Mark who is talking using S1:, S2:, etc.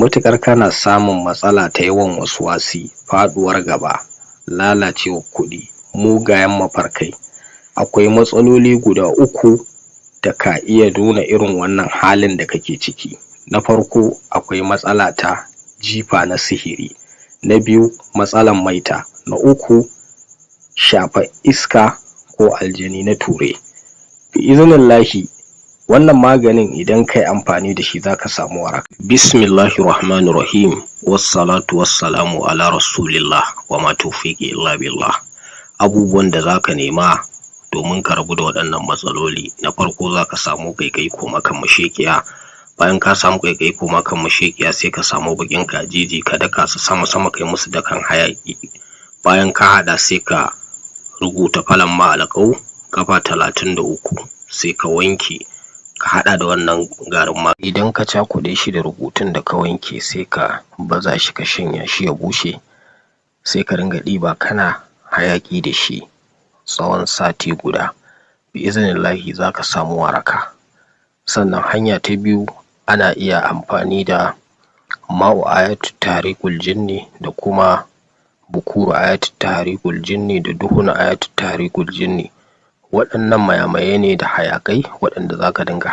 S1: Matuƙar kana samun matsala ta yawan waswasi, faɗuwar gaba, lalacewar kuɗi, mugayen mafarkai. Akwai matsaloli guda uku da ka iya nuna irin wannan halin da kake ciki. Na farko akwai matsala ta jifa na sihiri, na biyu matsalan maita, na uku shafar iska ko aljani na ture. Bi iznillahi wannan maganin idan kayi amfani dashi zaka samu waraka. Bismillahir Rahmanir Rahim, wassalatu wassalamu ala rasulillah, wama taufiƙi illa billah. Abubuwan da zaka nema domin ka rabu da waɗannan matsaloli: na farko zaka samu ƙaiƙayi koma kan masheƙiya. Bayan ka samu ƙaiƙayi koma kan masheƙiya, sai ka samu baƙin kajiji ka daka su sama sama, kai musu dakan hayaƙi. Bayan ka haɗa, sai ka rubuta falamma alƙau ƙafa 33, sai ka wanke ka haɗa da wannan garin. Ma idan ka cakuɗe shi da rubutun da ka wanke, sai ka baza shi, ka shanya shi ya bushe, sai ka ringa ɗiba kana hayaƙi da shi tsawon sati guda. Bi iznillahi zaka samu waraka. Sannan hanya ta biyu, ana iya amfani da ma'u ayatu tahrikul jinni, da kuma bukuru ayatu tahrikul jinni, da duhunu ayatu tahrikul jinni. Waɗannan maya-maye ne da hayaƙai waɗanda zaka dinga.